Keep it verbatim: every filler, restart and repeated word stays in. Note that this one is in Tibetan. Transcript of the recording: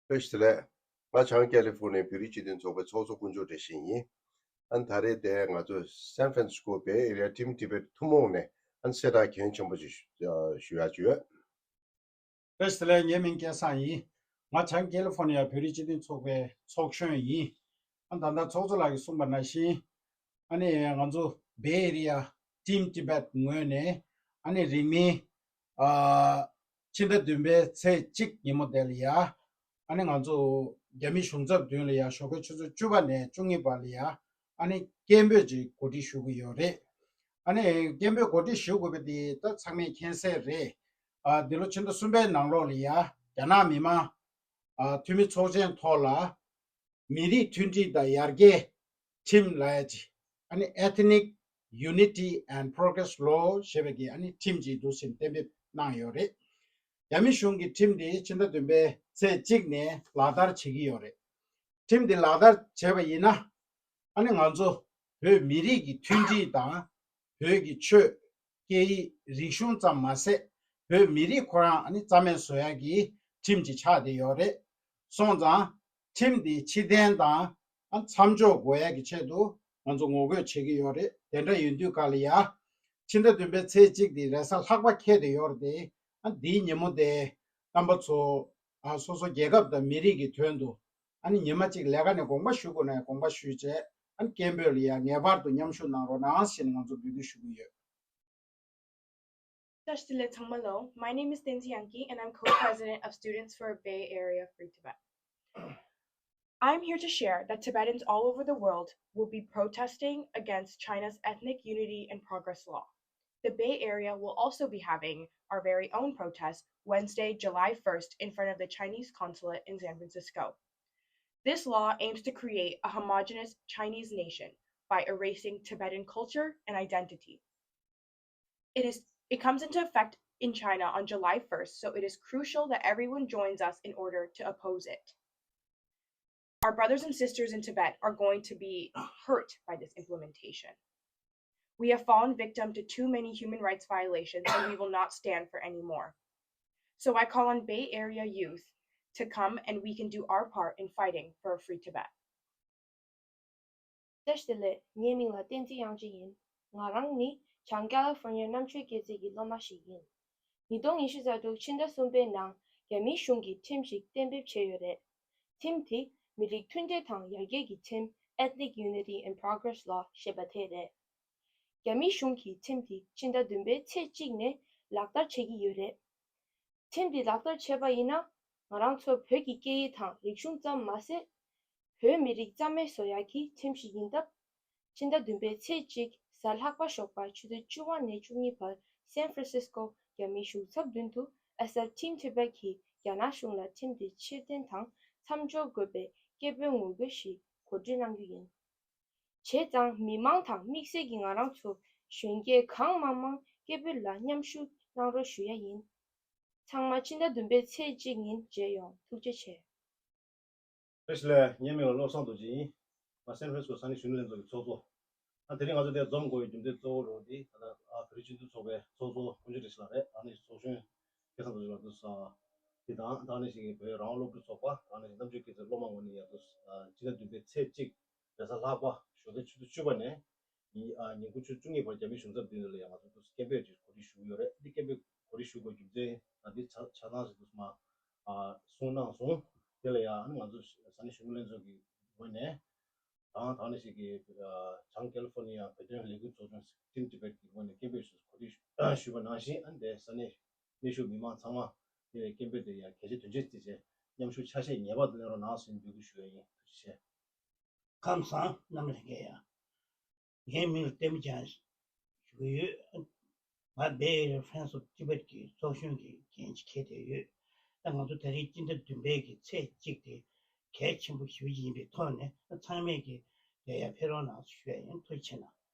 བཀྲ་ཤིས་བདེ་ལེགས། ང་བྱང་ཀེ་ལི་ཧྥོ་ནི་བོད་རིགས་སྤྱི་མཐུན་ཚོགས་པའི་ཚོགས་གཙོ་དཀོན་མཆོག་བཀྲ་ཤིས་ཡིན། ཨ་ནི་ད་རེས་དེ་ང་ཚོ་San Francisco Bay Area Team Tibet ཐུན་མོང་ནས་ཨ་ནི་གསལ་བསྒྲགས་གལ་ཆེན་པོ་ཞིག་ཞུ་ཞུ་ཡག་བྱོས། བཀྲ་ཤིས་བདེ་ལེགས། ངའི་མིང་སྐལ་བཟང་ཡིན། ང་བྱང་ཀེ་ལི་ཧྥོ་ནི་ཡ་བོད་རིགས་སྤྱི་མཐུན་ཚོགས་པའི་ཚོགས་གཞོན་ཡིན། ཨ་ད་ལྟ་ཚོགས་གཙོ་ལགས་ཀྱིས་གསུངས་པ་ནང་བཞིན། ཨ་ནི་ང་ཚོ་Bay Area Team Tibet ངོས་ནས་ཨ་ནི་རིང་མིན་ཨ་ཕྱི་ཟླ་བདུན་པའི་ཚེས་གཅིག་ཉིན་མོ་དེ་ལ་ཡ། ཨ་ནི་ང་ཚོ་རྒྱ་མི་གཞུང་ཚབ་མདུན་ལ་ཡ་ཞོགས་པའི་ཆུ་ཚོད་བཅུ་པ་ནས་བཅུ་གཉིས་བར་ལ་ཡ་ཨ་ནི་སྐད་འབོད་ཅིག་གོ་སྒྲིག་ཞུ་གི་ཡོད་རེད། ཨ་ནི་སྐད་འབོད་གོ་སྒྲིག་ཞུ་དགོས་པ་དེ་ད་ཚང་མས་མཁྱེན་གསལ་རེད། ཨ་འདི་ལོ་ཕྱི་ཟླ་གསུམ་པའི་ནང་ལོགས་ལ་ཡ་རྒྱ་ནག་མི་དམངས་ཨ་འཐུས་མི་ཚོགས་ཆེན་ཐོག་ལ་མི་རིགས་མཐུན་སྒྲིལ་དང་ཡར་རྒྱས་ཁྲིམས་ལབ་ཡ་ཅིག་ཨ་ནི་Ethnic Unity and Progress Law ཞེས་པའི་གི་ཨ་ནི་ཁྲིམས་ཅིག་འདུག་སེ་གཏན་འབེབས་གནང་ཡོད་རེད། རྒྱ་མི་གཞུང་གི་ཁྲིམས་དེ་ཕྱི་ཟླ་བདུན་པའི་ཚེས་གཅིག་ནས་ལག་བསྟར་བྱེད་ཀྱི་ཡོད་རེད། ཁྲིམས་དེ་ལག་བསྟར་བྱས་པ་ཡིན་ན། ཨ་ནི་ང་ཚོ་བོད་མི་རིགས་ཀྱི་མཐུན་སྒྲིལ་དང་། བོད་ཀྱི་ཆོས། སྐད་ཡིག་རིག་གཞུང་ཙམ་མ་ཟད། བོད་མི་རིགས་ཁོ་རང་ཨ་ནི་རྩ་མེད་བཟོ་ཡག་གི་ཁྲིམས་ཅིག་ཆགས་བསྡད་ཡོད་རེད། སོང་ཙང་། ཁྲིམས་དེ་ཕྱིར་འཐེན་དང་། ཨ་མཚམས་འཇོག་དགོས་ཡག་གི་ཆེད་དུ་ང་ཚོ་ངོ་རྒོལ་བྱེད་ཀྱི་ཡོད་རེད། དེ་འདྲ་ཡིན་དུས་ག་ལ་ཡ། ཕྱི་ཟླ་བདུན་པའི་ཚེས་གཅིག་དེ་རེས་གཟའ་ལྷག་པ་འཁེལ་བསྡད་ཡོད་རེད་དེ། ཨ་འདིའི་ཉིན་མོ་དེ་རྣམ་པ་ཚོ་ཨ་སོ་སོ་རྒྱལ་ཁབ་དང་མི་རིགས་ཀྱི་དོན་དུ། ཨ་ནི་ཉི་མ་གཅིག་ལས་ཀ་ནས་དགོངས་པ་ཞུ་དགོས་ན་ཡང་དགོངས་པ་ཞུས་བྱས། ཨ་ནི་སྐད་འབོད་ལ་ཡང་ངེས་པར་དུ་མཉམ་ཞུགས་གནང་རོགས་གནང་ཞེས་ནས་ང་ཚོ་འབོད་སྐུལ་ཞུ་གི་ཡོད། བཀྲ་ཤིས་བདེ་ལེགས་ཚང་མ་ལོ། My name is Tenzin Yangki and I'm co-president of Students for Bay Area Free Tibet. I'm here to share that Tibetans all over the world will be protesting against China's Ethnic Unity and Progress Law. The Bay Area will also be having our very own protest Wednesday, July first, in front of the Chinese consulate in San Francisco. This law aims to create a homogenous Chinese nation by erasing Tibetan culture and identity. It is it comes into effect in China on July first, so it is crucial that everyone joins us in order to oppose it. Our brothers and sisters in Tibet are going to be hurt by this implementation. We have fallen victim to too many human rights violations and we will not stand for any more. So I call on Bay Area youth to come and we can do our part in fighting for a free Tibet. བཀྲ་ཤིས་བདེ་ལེགས། ངའི་མིང་ལ་བསྟན་འཛིན་དབྱངས་ཅན་ཡིན། ང་རང་ནི་བྱང་ཀ་ལི་ཧྥོར་ནི་ཡ་གནམ་ཆོས་སྐྱེད་ཚལ་གྱི་སློབ་མ་ཞིག་ཡིན། ཉིས་སྟོང་ཉི་ཤུ་རྩ་དྲུག་ཕྱི་ཟླ་གསུམ་པའི་ནང་རྒྱ་མིའི་གཞུང་གིས་ཁྲིམས་ཤིག་གཏན་འབེབས་བྱས་ཡོད་རེད། ཁྲིམས་དེ་མི་རིགས་མཐུན་སྒྲིལ་དང་ཡར་རྒྱས་ཀྱི་ཁྲིམས་Ethnic Unity and Progress Law ཞེས་པ་དེ་རེད། རྒྱ་མིའི་གཞུང་གིས་ཁྲིམས་དེ་ཕྱི་ཟླ་བདུན་པའི་ཚེས་གཅིག་ནས་ལག་བསྟར་བྱེད་ཀྱི་ཡོད་རེད། ཁྲིམས་འདི་ལག་བསྟར་བྱས་པ་ཡིན་ན། ང་རང་ཚོ་བོད་ཀྱི་སྐད་ཡིག་དང་རིག་གཞུང་ཙམ་མ་ཟད། བོད་མི་རིགས་རྩ་མེད་བཟོ་ཡག་གི་ཁྲིམས་ཤིག་ཡིན་སྟབས། ཕྱི་ཟླ་བདུན་པའི་ཚེས་གཅིག་གཟའ་ལྷག་པ་ཞོགས་པ་ཆུ་ཚོད་བཅུ་པ་ནས་བཅུ་གཉིས་བར་སན་ཧྥ་རན་སིས་ཀོ་རྒྱ་མིའི་གཞུང་ཚབ་མདུན་དུ་ཨ་སར་ཊིམ་ཊི་བེཊ་གིས་རྒྱ་ནག་གཞུང་ལ་ཁྲིམས་འདི་ཕྱིར་འཐེན་དང་མཚམས་འཇོག་དགོས་པའི་སྐད་འབོད་ངོ་རྒོལ་ཞིག་གོ་སྒྲིག་གནང་རྒྱུ་ཡིན། བྱས་ཙང་མི་མང་དང་དམིགས་བསལ་གྱིས་ང་རང་ཚོ་གཞོན་སྐྱེས་གང་མང་མང་སྐད་འབོད་ལ་མཉམ་ཞུགས་གནང་རོགས་ཞུ་ཡ་ཡིན། ཚང་མ་ཕྱི་ཟླ་བདུན་པའི་ཚེས་གཅིག་ཉིན་མཇལ་ཡོང་། ཐུགས་རྗེ་ཆེ། བཀྲ་ཤིས་བདེ་ལེགས། ངའི་མིང་ལ་བློ་བཟང་རྡོ་རྗེ་ཡིན། ང་སན་ཧྥ་རན་སི་སྐོ་ས་གནས་གཞོན་ནུ་ལྷན་ཚོགས་ཀྱི་ཚོགས་གཙོ། ཨ་དེ་རིང་ང་ཚོ་འདིར་འཛོམས་དགོས་པའི་རྒྱུ་མཚན་གཙོ་བོ་རུ་འདི་ད་ལྟ་ཨ་བོད་རིགས་སྤྱི་མཐུན་ཚོགས་པའི་ཚོགས་གཙོ་དཀོན་མཆོག་བཀྲ་ཤིས་ལགས་རེད། ཨ་ནི་ཚོགས་གཞོན་སྐལ་བཟང་རྡོ་རྗེ་ལགས་འདུག་ས། དེ་དང་ད་ནི་ཞིག་བོད་རང་དབང་སློབ་ཕྲུག་ཚོགས་པ་ད་ནི་ཞིག་གནམ་ཆོས་སྐྱེད་ཚལ་སློབ་མ་ངོས་ནས་ཡང་འདུག་ས། ཕྱི་ཟླ་བདུན་པའི་ཚེས་གཅིག་རེས་གཟའ་ལྷག་པ་ཞོགས་ཀའི་ཆུ་ཚོད་བཅུ་པ་ནས་ཉིན་ཨ་ཉིན་གུང་ཆུ་ཚོད་བཅུ་གཉིས་བར་རྒྱ་མིའི་གཞུང་ཚབ་མདུན་ལ་ཡང་ང་ཚོ་འདུག་སེ་སྐད་འབོད་ཅིག་གོ་སྒྲིག་ཞུ་གི་ཡོད་རེད། འདི་སྐད་འབོད་གོ་སྒྲིག་ཞུ་དགོས་རྒྱུ་མཚན་ད་འདི་ཆ་ཆ་ཚང་ཞིག་འདུག་སེ་མ་ཨ་གསུངས་གནང་སོང་། དེ་ལ་ཡང་ང་ཚོ་ས་གནས་གཞོན་ནུ་ལྷན་ཚོགས་ཀྱི་ངོས་ནས་དང་ད་ནི་ཞིག་གི་ཨ་བྱང་ཀེ་ལི་ཧྥོར་ནི་ཡ་བོད་དོན་ལས་འགུལ་ཚོགས་ཆུང་ཊིམ་ཊི་བེཊ་ཀྱི་ངོས་ནས་སྐད་འབོད་ཞུ་གོ་སྒྲིག་ཞུས་པ་ནང་བཞིན་ཨ་ནི་དེ་ས་གནས་གནས་བཞུགས་མི་མང་ཚང་མ་དེ་བའི་སྐད་འབོད་དེ་ཡང་གལ་ཆེ་དོན་ཆེ་བརྩིས་བྱས་མཉམ་ཞུགས་ཆ་ཤས་ངེས་པར་དུ་ལེན་རོགས་གནང་ཞེས་འབོད་སྐུལ་ཞུ་ཡ་ཡིན། ཐུགས་རྗེ་ཆེ། ཁམས་བཟང་རྣམ་ལྷན་རྒྱས། ཡ་ངའི་མིང་ལ་ལྟད་མོ་ཅན་ཞུ་གི་ཡོད། ང་Bay Area Friends of Tibet ཀྱི་ཚོགས་གཞོན་གྱི་འགན་ཅིག་འཁྱེར་བསྡད་ཡོད། ད་ང་ཚོ་ད་རེས་སྤྱི་ཟླ་བདུན་པའི་གི་ཚེས་གཅིག་དེ་གལ་ཆེན་པོ་ཞེ་པོ་ཅིག་ཡིན་པའི་ཐོག་ནས་ཚང་མས་ཀྱི་དེ་ཡར་ཕེབས་རོགས་གནང་ཞུ་ཡ་ཡིན། ཐུགས་རྗེ་ཆེ་གནང་།